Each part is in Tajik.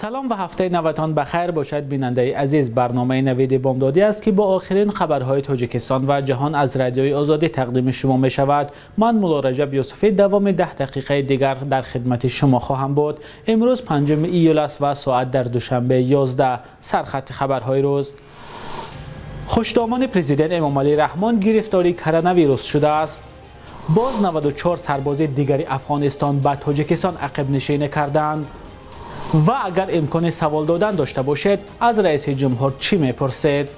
Салом ва ҳафтаи навтон ба хайр бошад, бинандаи азиз. Барномаи Навиди Бомдодӣ аст, ки бо охирин хабарҳои Тоҷикистон ва ҷаҳон аз Радиои Озодӣ тақдими шумо мешавад. Ман Мулло Раҷаб Юсуфӣ давоми 10 дақиқаи дигар дар хидмати шумо хоҳам буд. Имрӯз 5 июл аст ва соат дар Душанбе 11. Сархати хабарҳои рӯз. Хушдомони президент Эмомалӣ Раҳмон гирифтори коронавирус шудааст. Боз 94 сарбози дигари Афғонистон ба Тоҷикистон ақибнишинӣ карданд. Ва агар имкони савол додан дошта бошед, аз раиси ҷумҳур чӣ мепурсед?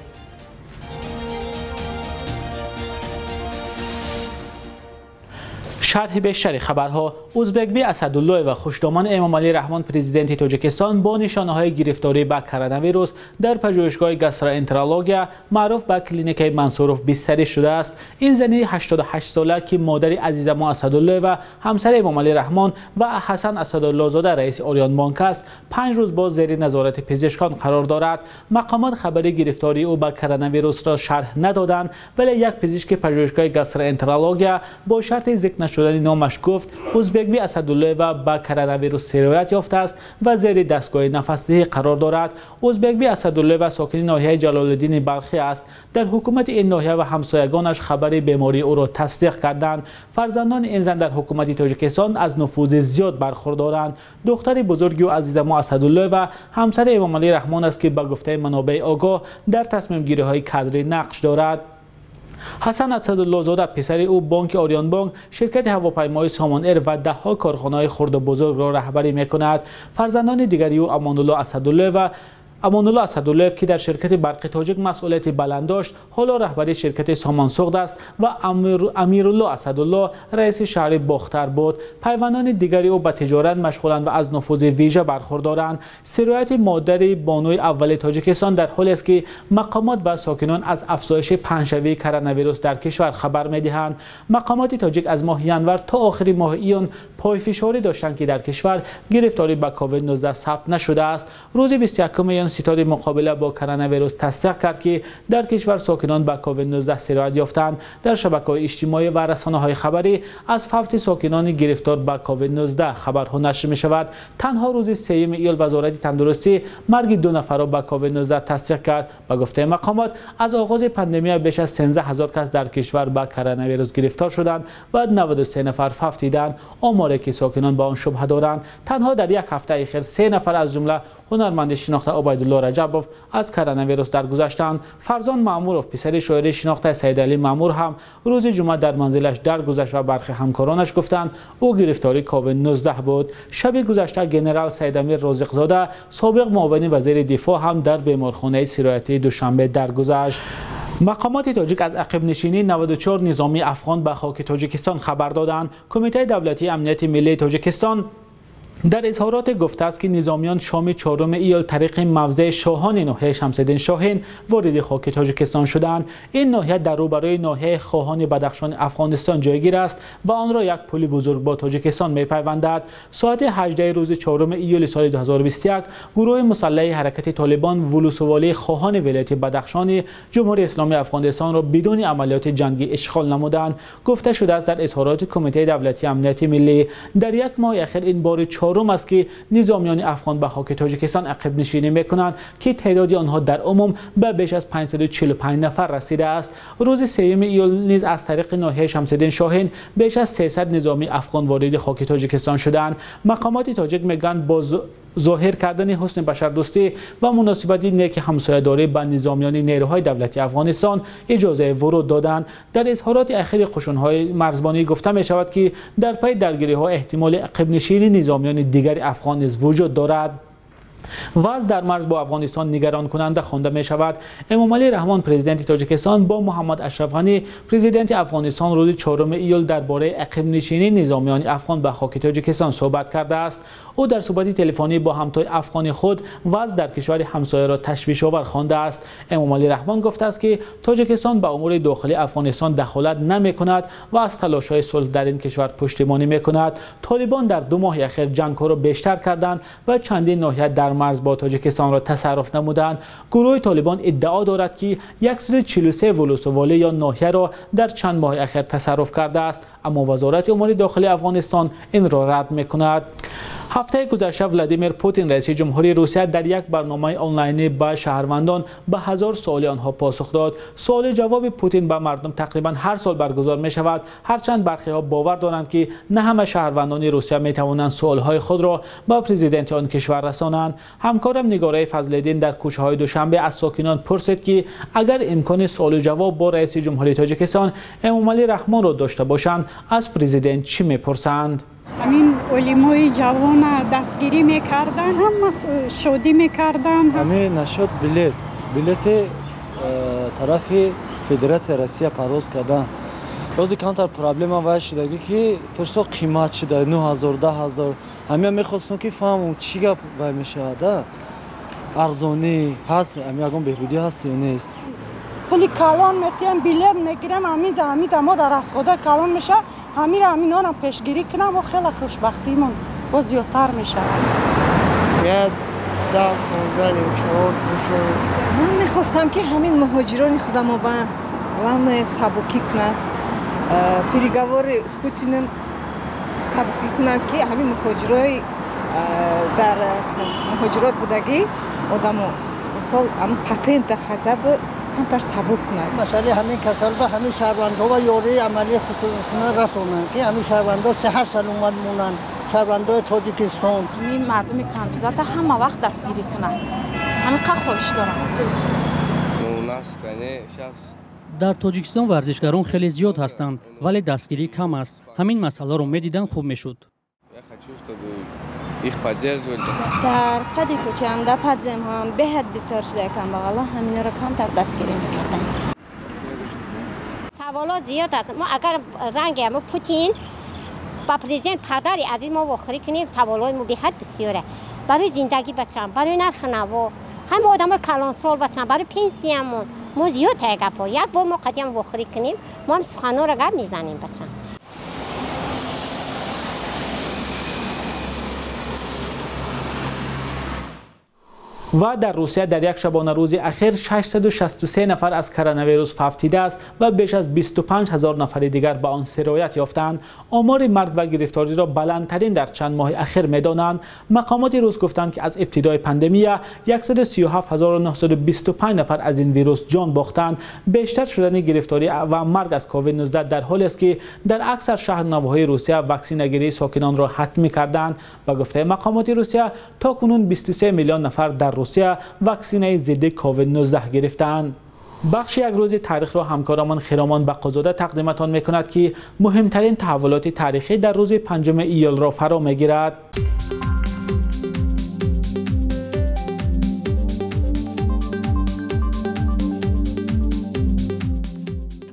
Шарҳи бештари хабарҳо. Ӯзбекби Асадуллоева, хушдомони Эмомалӣ Раҳмон, президенти Тоҷикистон, бо нишонаҳои гирифторӣ ба коронавирус дар пажӯҳишгоҳи гастроэнтерология маъруф ба клиникаи Мансуров бистарӣ шудааст. Ин зани 88-сола, ки модари Азизамо Асадуллоева, ҳамсари Эмомалӣ Раҳмон ва Ҳасан Асадуллозода, раиси Ориёнбонк аст, 5 рӯз боз зери назорати пизишкон қарор дорад. Мақомот хабари гирифтории ӯ ба коронавирусро шарҳ надоданд, вале як пизишки пажӯҳишгоҳи гастроэнтерология бо шарти зикр нашудани номаш гуфт, Ӯзбекби Асадуллоева ба коронавирус сироят ёфтааст ва зери дастгоҳи нафасдиҳӣ қарор дорад. Ӯзбекби Асадуллоева сокини ноҳияи Ҷалолиддини Балхӣ аст. Дар ҳукумати ин ноҳия ва ҳамсоягонаш хабари бемории ӯро тасдиқ карданд. Фарзандони ин зан дар ҳукумати Тоҷикистон аз нуфузи зиёд бархурдоранд. Духтари бузурги ӯ Азизамо Асадуллоева ҳамсари Эмомалӣ Раҳмон аст, ки ба гуфтаи манобеи огоҳ дар тасмимгириҳои кадрӣ нақш дорад. Ҳасан Асадуллозода, писари ӯ, бонки Ориёнбонк, ширкати ҳавопаймои Сомон Эйр ва даҳҳо корхонаҳои хурду бузургро раҳбарӣ мекунад. Фарзандони дигари ӯ Амонулло Асадуллоев, ки дар ширкати Барқи Тоҷик масъулияти баланд дошт, ҳоло раҳбари ширкати Сомон Суғд аст ва Амирулло Асадулло раиси шаҳри Бохтар буд. Пайвандони дигари ӯ ба тиҷорат машғуланд ва аз нуфузи вижа бархурдоранд. Сирояти модари бонуи аввали Тоҷикистон дар ҳолест, ки мақомот ва сокинон аз афзоиши паҳншавии коронавирус дар кишвар хабар медиҳанд. Мақомоти тоҷик аз моҳи январ то охири моҳи июн пойфишорӣ доштанд, ки дар кишвар гирифторӣ ба ковид-19 сабт нашудааст. Рӯзи 21 июн ситоди муқобила бо коронавирус тасдиқ кард, ки дар кишвар сокинон ба ковид-19 сироят ёфтанд. Дар шабакаҳои иҷтимоӣ ва расонаҳои хабарӣ аз фавти сокинони гирифтор ба ковид-19 хабарҳо нашр мешавад. Танҳо рӯзи 3 июл Вазорати тандурустӣ марги 2 нафарро ба ковид-19 тасдиқ кард. Ба гуфтаи мақомот, аз оғози пандемия беш аз 13 ҳазор кас дар кишвар ба коронавирус гирифтор шуданд ва 93 нафар фавтиданд. Оморе ки сокинон ба он шубҳа доранд. Танҳо дар як ҳафтаи охир 3 нафар аз ҷумла ҳунарманди шинохта Убайдулло Раҷабов аз коронавирус даргузаштанд. Фарзон Маъмуров, писари шоири шинохта Саидалӣ Маъмур, ҳам рӯзи ҷумъа дар манзилаш даргузашт ва бархе ҳамкоронаш гуфтанд, ӯ гирифтори ковид-19 буд. Шаби гузашта генерал Саидамир Розиқзода, собиқ муовини вазири дифоъ, ҳам дар беморхонаи сироятии Душанбе даргузашт. Мақомоти тоҷик аз ақибнишинии 94 низомии афғон ба хоки Тоҷикистон хабар доданд. Кумитаи давлатии амнияти миллии Тоҷикистон дар изҳороте гуфтааст, ки низомиён шоми 4 июл тариқи мавзеи Шоҳони ноҳияи Шамсиддин Шоҳин вориди хоки Тоҷикистон шуданд. Ин ноҳия дар рӯбарӯи ноҳияи Хоҳони Бадахшони Афғонистон ҷойгир аст ва онро як пули бузург бо Тоҷикистон мепайвандад. Соати 18 рӯзи 4 июли соли 2021 гурӯҳи мусаллаҳи ҳаракати Толибон вулусволии Хоҳони вилояти Бадахшони Ҷумҳурии Исломии Афғонистонро бидуни амалиёти ҷангӣ ишғол намуданд. Гуфта шудааст дар изҳороти Кумитаи давлатии амнияти миллӣ, дар як моҳи охир ин бори чорум аст, ки низомиёни афғон ба хоки Тоҷикистон ақибнишинӣ мекунанд, ки теъдоди онҳо дар умум ба беш аз 545 нафар расидааст. Рӯзи 3 июл низ аз тариқи ноҳияи Шамсиддин Шоҳин беш аз 300 низомии афғон вориди хоки Тоҷикистон шуданд. Мақомоти тоҷик мегӯянд, бо зоҳир кардани ҳусни башардӯстӣ ва муносибати неки ҳамсоядорӣ ба низомиёни нерӯҳои давлати Афғонистон иҷозаи вуруд доданд. Дар изҳороти ахири қушунҳои марзбонӣ гуфта мешавад, ки дар пайи даргириҳо эҳтимоли ақибнишинии низомиёни дигари афғон низ вуҷуд дорад. Вазъ дар марз бо Афғонистон нигаронкунанда хонда мешавад. Эмомалӣ Раҳмон, президенти Тоҷикистон, бо Муҳаммад Ашраф Ғанӣ, президенти Афғонистон, рӯзи 4 июл дар бораи ақибнишинии низомиёни афғон ба хоки Тоҷикистон суҳбат кардааст. Ӯ дар суҳбати телефонӣ бо ҳамтои афғони худ вазъ дар кишвари ҳамсояро ташвишовар хондааст. Эмомалӣ Раҳмон гуфтааст, ки Тоҷикистон ба умури дохилии Афғонистон дахолат намекунад ва аз талошҳои сулҳ дар ин кишвар пуштибонӣ мекунад. Толибон дар 2 моҳи охир ҷангҳоро бештар карданд ва чандин ноҳия дар марз бо Тоҷикистонро тасарруф намуданд. Гурӯҳи Толибон иддао дорад, ки 143 вулусволӣ ё ноҳияро дар чанд моҳи охир тасарруф кардааст, аммо Вазорати умури дохилии Афғонистон инро рад мекунад. Ҳафтаи гузашта Владимир Путин, раиси ҷумҳурии Русия, дар як барномаи онлайнӣ ба шаҳрвандон ба 1000 суоли онҳо посух дод. Суоли ҷавоби Путин ба мардум тақрибан ҳар сол баргузор мешавад, ҳарчанд бархеҳо бовар доранд, ки на ҳама шаҳрвандони Русия метавонанд суолҳои худро ба президенти он кишвар расонанд. Ҳамкорам Нигораи Фазлиддин дар кӯчаҳои Душанбе аз сокинон пурсид, ки агар имкони суолу ҷавоб бо раиси ҷумҳурии Тоҷикистон Эмомалӣ Раҳмонро дошта бошанд, аз президент чӣ мепурсанд? Ҳамин олимои ҷавона дастгирӣ мекарданд, ҳама шодӣ мекарданд. Ҳамин нашуд билети тарафи Федератсияи Россия парвоз кардан. Рози камтар проблема вай шудагӣ, ки то қимат шуда 9000 10000. Ҳамин мехостум, ки фаҳмам чӣ гап вай мешавад, арзонӣ ҳаст, ҳамин ягон беҳбудӣ ҳаст ё нест. Пули калон метиҳем, билет мегирем, ҳамин мо дар расхода калон мешавад. Ҳамира ҳаминонам пешгирӣ кунам, мо хеле хушбахтимон боз зиёдтар мешавад. Ман мехостам, ки ҳамин муҳоҷирони худамо ба главное сабукӣ кунад, переговоры с Путиным сабукӣ кунад, ки ҳамин муҳоҷирои дар муҳоҷирот будагӣ одамо мисол ҳамин патента хотя бы камтар сабук кунад. Масъалаи ҳамин касал ба ҳамин шаҳрвандҳо ва ёрии амалии худшона расонанд, ки ҳамин шаҳрвандҳо сиҳат саломат монанд, шаҳрвандҳои Тоҷикистон. Ҳамин мардуми камбизоата ҳама вақт дастгирӣ кунанд. Ҳамин қа хоҳиш дорам. Дар Тоҷикистон варзишгарон хеле зиёд ҳастанд, вале дастгирӣ кам аст. Ҳамин масъаларо медидан хуб мешуд. Их поддерживали. Дар қади кӯчаам, дар подземҳоам беҳад бисёр шуда камбағало, ҳаминро камтар дастгирӣ мекарданд. Саволот зиёд аст. Мо агар ранги мо Путин ба президент падари азиз мо вохӯрӣ кунем, саволҳои мо беҳад бисёре. Барои зиндагӣ бачам, барои нархи наво, ҳама одамои калонсол бачам, барои пенсиямон мо зиёд тая гапҳо. Як бор мо қадиам вохӯрӣ кунем, мо ҳам суханҳоро гап мезанем бачам. Ва дар Русия дар як шабонарӯзи ахир 663 нафар аз коронавирус фавтидааст ва беш аз 25 000 нафари дигар ба он сироят ёфтаанд. Омори марг ва гирифториро баландтарин дар чанд моҳи ахир медонанд. Мақомоти рус гуфтанд, ки аз ибтидои пандемия 137 925 нафар аз ин вирус ҷон бохтанд. Бештар шудани гирифторӣ ва марг аз COVID-19 дар ҳолест, ки дар аксар шаҳру навоҳии Русия ваксинагирии сокинонро ҳатмӣ карданд. Ба гуфтаи мақомоти Русия, то кунун 23 миллион нафар дар Русия ваксинаи зидди COVID-19 гирифтаанд. Бахши як рӯзи таърихро ҳамкорамон Хиромон Бақозода тақдиматон мекунад, ки муҳимтарин таҳаввулоти таърихӣ дар рӯзи 5 июлро фаро мегирад.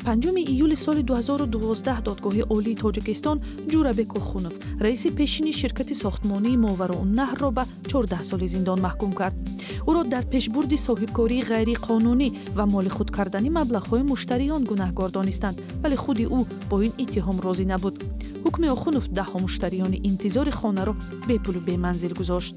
Панҷуми июли соли 2012 додгоҳи Олии Тоҷикистон Ҷурабек Охунов, раиси пешини ширкати сохтмонии Мовароуннаҳрро ба 14 соли зиндон маҳкум кард. Ӯро дар пешбурди соҳибкории ғайриқонунӣ ва моли худ кардани маблағҳои муштариён гунаҳгор донистанд, вале худи ӯ бо ин иттиҳом розӣ набуд. Ҳукми Охунов даҳҳо муштариёни интизори хонаро бепулу беманзил гузошт.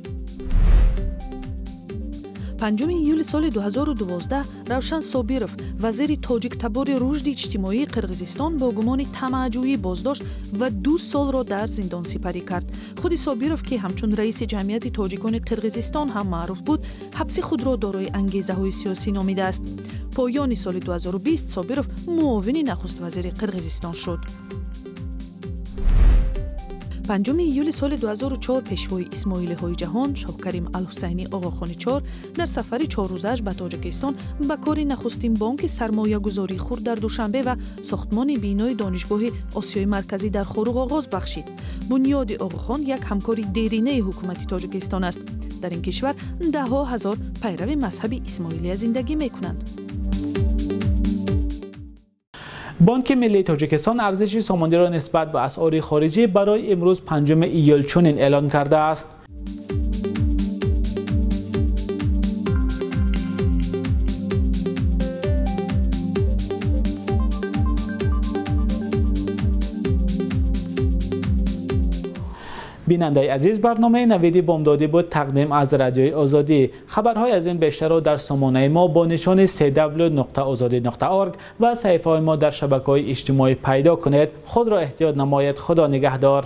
5 июли соли 2012 Равшан Собиров, вазири тоҷиктабори рушди иҷтимоии Қирғизистон, бо гумони тамаъҷӯӣ боздошт ва 2 солро дар зиндон сипарӣ кард. Худи Собиров, ки ҳамчун раиси ҷамъияти тоҷикони Қирғизистон ҳам маъруф буд, ҳабси худро дорои ангезаҳои сиёсӣ номидааст. Поёни соли 2020 Собиров муовини нахуствазири Қирғизистон шуд. 5 июли соли 2004 пешвои исмоилиҳои ҷаҳон Шоҳкарим Алҳусайни Оғохони IV дар сафари 4 рӯзааш ба Тоҷикистон ба кори нахустин бонки сармоягузории хурд дар Душанбе ва сохтмони бинои Донишгоҳи Осиёи Марказӣ дар Хоруғ оғоз бахшид. Бунёди Оғохон як ҳамкори деринаи ҳукумати Тоҷикистон аст. Дар ин кишвар даҳҳо ҳазор пайрави мазҳаби исмоилия зиндагӣ мекунанд. Бонки Миллии Тоҷикистон арзиши сомониро нисбат ба асъори хориҷӣ барои имрӯз 5 июл чунин эълон кардааст. Бинандаи азиз, барномаи Навиди Бомдодӣ буд, тақдим аз Радиои Озодӣ. Хабарҳои аз ин бештарро дар сомонаи мо бо нишони cw.ozodi.org ва саҳифаҳои мо дар шабакаҳои иҷтимоӣ пайдо кунед. Худро эҳтиёт намоед. Худо нигаҳдор.